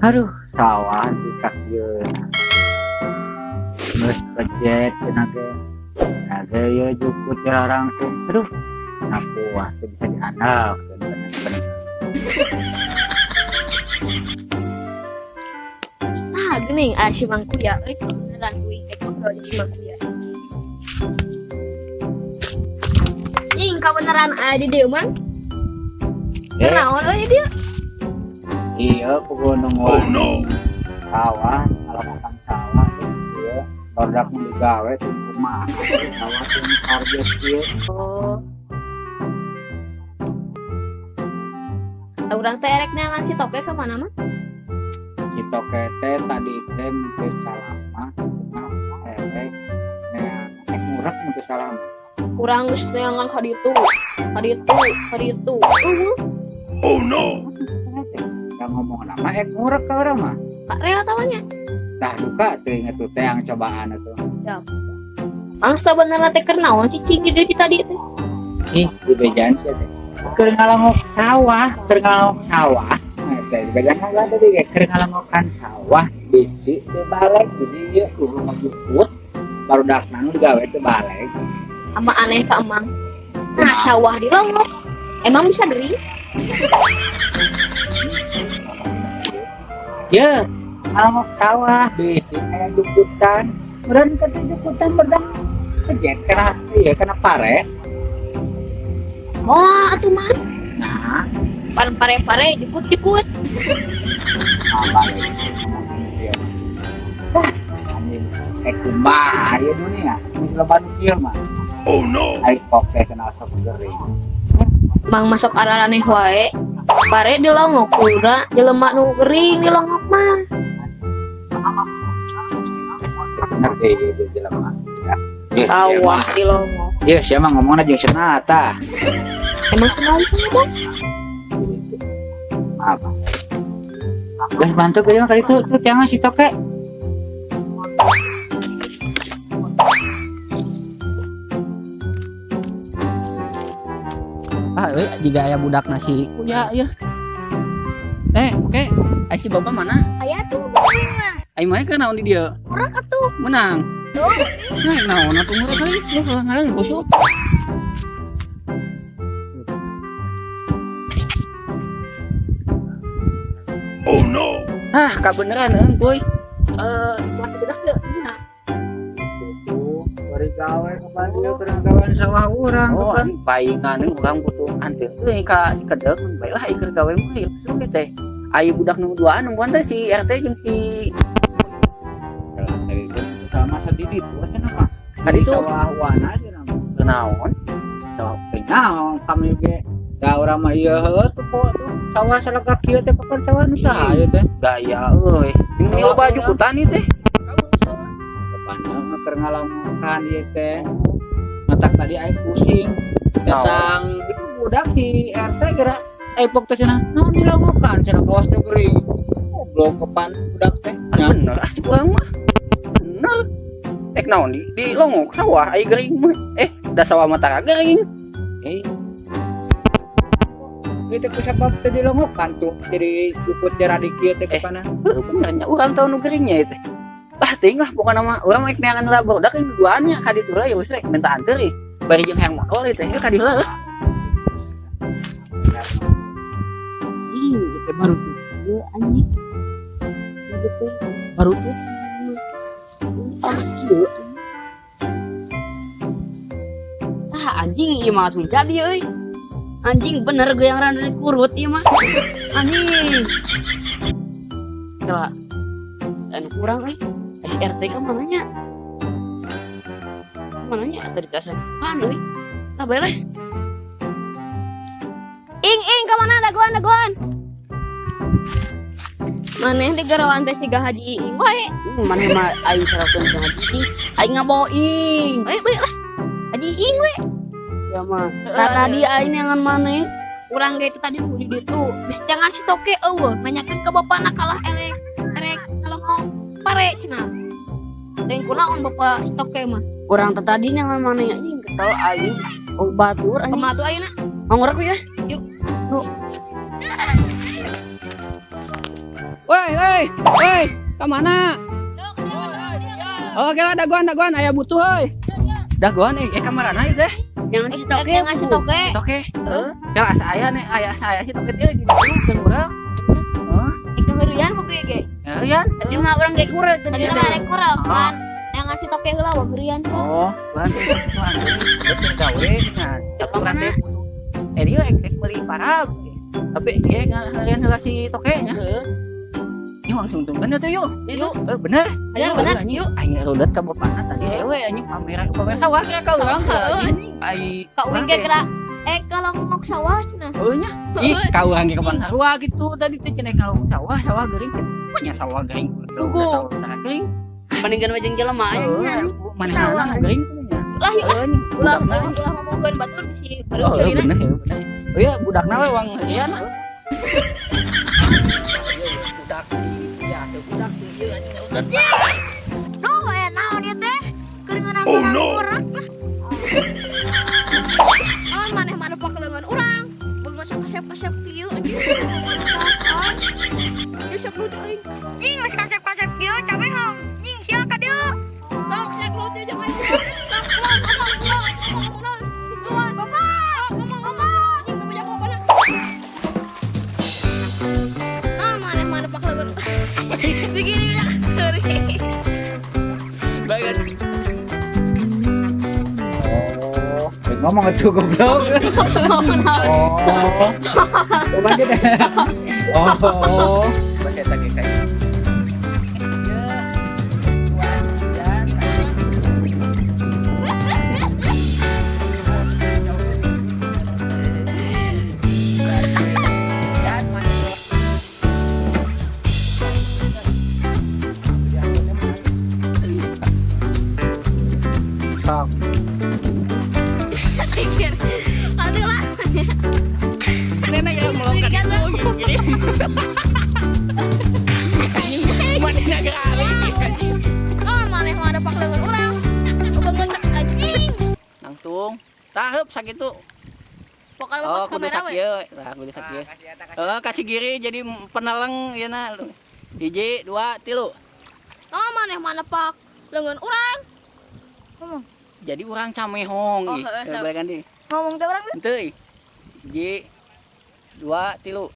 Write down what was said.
Aduh, sawah di kieu. Geus kejet cenah ge. Nah, ge ieu jukut jarangkung. Aduh, nah puas teu bisa diandalkeun bener-bener. Ah, geuning ah si Mang Kuya euy, beneran uing rek ngobrol jeung si Mang Kuya. Ing kabeneran aya di dieu, Mang. Eh, Kunaon euy di dieu? Iya, pegunungan. Oh no. Sawah, kalau makan sawah tuh iya. Barudak nu digawe tuh kumaha sawah tuh target ieu. Oh. Urang teh erek neangan si Toke ka mana, Mang? Si toke teh tadi teh mun teu salah mah cenah erek neangan eh ngurek mun teu salah mah. Urang geus neangan ka ditu, ka ditu, ka ditu. Eueuh, Da ngomong nama eh ngurek ka urang mah. Kak Rea tawanya. Tah duka teh inget tuh teh yang cobaan itu. Siap. Mang, sabenerna teh keur naon cicing di dieu ti tadi teh? Ih, dibejaan sih teh. Keur ngalongok sawah, keur ngalongok sawah. Nah, teh dibejaan lah tadi ge keur ngalongokan sawah bisi teu balik, bisi ieu kudu ngajuput. Barudak nu digawe teu balik. Ama aneh ka Emang. Nah, sawah di longok. Emang bisa gering? Ye, ngalongok sawah bisi aya juputan. Meureun ka teh juputan berdang kejet kana ieu kana pare. Moal atuh mah. Nah, Pan pare-pare jukut-jukut. Nah balik ngomongin ieu. Wah, anjing. Eh kumaha ieu dunia? Geus loba nu kieu mah. Oh no. Ai pok teh cenah sok gering. Mang masuk araraneh wae. Pare di longok kura jelema nu gering di longok mah. Bener deh ieu ieu jelema. Ya. Ih, Sawah di longok. Iya, siapa ngomongna jeung cenah tah. Emang senang bisa ngomong? Apa? Geus bantu ke kali itu tuh tiangna si toke. Ah, euy, jiga aya budak nasi kuya ieu. Eh, oke. Ai si bapak mana? Aya tuh mah. Ai mah keur naon di dieu? Urang atuh. Menang. Tuh. Nah, naon atuh ngurek euy? Lu ngalang bosok. Oh no. Ah, kabeneran euy, boy. Eh, masih bedas teu? Nah. Tuh, bari gawe ke dieu keur gawean sawah urang Oh, tuh kan. anjing paingan euy urang butuh anteun euy ka si kedek bae lah keur gawe mah ieu suwe teh. Ai budak nu duaan nungguan teh si RT jeung si Tadi itu sama sadidi tuh cenah mah. Tadi tuh. Sawah wana cenah mah. Naon? Sawah teh naon kami ge. Da urang mah ieu heueuh tuh po tuh. Sawah salegak kieu teh papan sawah nu saha ieu teh. Gaya euy. Ini Sawah loba urang. jukutan ieu teh. Papan keur ngalongokan ieu teh. Matak tadi aing pusing. Datang itu budak si RT geura epok teh cenah. Naon dilongokan cenah kawas nu gering. Goblok kapan budak teh. Ah, bener ah cek urang mah. Bener. Ek naon di longok sawah ai gering mah. Eh, da sawah mah tara gering. Eh. Itu ku sabab teh dilongokan tuh. Jadi juput jara dikieu teh Eh. kapana. Heuh bener nya urang tau nu geringnya ieu teh. Lah teuing lah pokona mah urang mah ek neangan lah barudak ini duaan nya ka ditu lah ya geus rek minta anteur ieu. Bari jeung hayang modal ieu teh ka dieu lah. Anjing, gitu baru tuh kieu anjing. Gitu teh baru tuh. Harus kieu. Ah, anjing ieu mah langsung jadi euy. Anjing bener gue yang dari kurut ieu mah. Anjing. Salah. Saya kurang euy. SRT ka mananya? Mananya atau di kasan? Mana euy? Ah, bae lah. Ing ing ka mana dagoan dagoan. Maneh di gerawan teh siga Haji Iing wae. Maneh mah aing sarakeun jeung Haji Iing. Aing ngaboing. Bae bae lah. Haji Iing we. Ya mah. Heeh. Ka tadi aing neangan maneh. Urang ge itu tadi tuh di ditu. Bis jangan si toke eueuh nanyakeun ke bapana kalah erek erek ngalongok pare cenah. Teuing kunaon bapak si toke mah. Urang teh tadi neangan maneh anjing kesel aing. Oh batur anjing. Kumaha tuh ayeuna? Mangurek ya. Yuk. Yuk. Woi, woi, woi, ka mana? Oh, oke lah, dagoan, dagoan, aya butuh euy. Dagoan eh kamarana ieu teh? Jangan si toke. Jangan si toke. Toke. Heeh. Kalau asa aya nih, aya saya si toke teh di ditu kan urang. Heeh. Ek heureuyan pokoknya ge. Ya, Rian. Tadi mah urang ge kurang Tadi mah arek kurang kan. Yang ngasih toke heula wah heureuyan. Oh, bahan tuh bahan betul gawe nah, urang teh butuh. Eh dia ek meuli parab. Tapi dia ngaharian heula si toke nya. Yuk langsung tungguan tuh yuk. Yuk. Eh, bener. Bener, bener. Anjing, aing ngerudet ka bapakna tadi ewe anjing pamer pamer sawah kira ka urang teh anjing. Ai Ka uing ge gerak eh kalau ngomong sawah cenah. Oh nya. Ih, ka urang ge kapan sarua gitu tadi teh cenah kalau sawah sawah gering teh. Punya sawah gering. Udah sawah tara gering. Bandingkan we jeung jelema Heeh, anjing. mana gering nya. Ulah yuk ah. Heeh, anjing. Ulah Budakna. ulah ulah ngomongkeun batur bisi Oh, baru iya, bener ya, bener. Oh iya, budakna we wang harian. Budak ya, teu budak teu ieu anjing udah. Duh, aya naon ieu teh? Keur ngeunah Oh, no. urang lah. Naon maneh mana pakeleungan urang. Beungeut kasep-kasep kieu anjing. Ieu sok lucu aing. Nying geus kasep-kasep kieu capek hong. Nying sia ka dieu. Sok sia lucu jeung aing. Sok ulah ngomong ulah ngomong ulah. Ulah bapak ngomong ngomong anjing bebejak bapana. Naon maneh mana pakeleungan. Digini ya, sorry. Baik. Oh, ngomong itu goblok. Oh. Coba gitu. Oh. Baca tak kayak. Sok. Pikir. Aduh lah. Nenek yang melongkar itu jadi. Mana gerak. Oh, maneh mah ada pakleungan urang. Beungeut anjing. Langsung taheup sakitu. Pokoknya Oh, pas kudu kamera we. sakieu. Tah, kudu sakieu. Oh, kasih giri jadi peneleng ieu na. Hiji, dua, tilu. Oh, maneh mana pak leungeun urang. Jadi urang camehong Oh, ih. heeh, Balikan deui. Ngomong teh urang Henteu ih. Hiji, dua, tilu.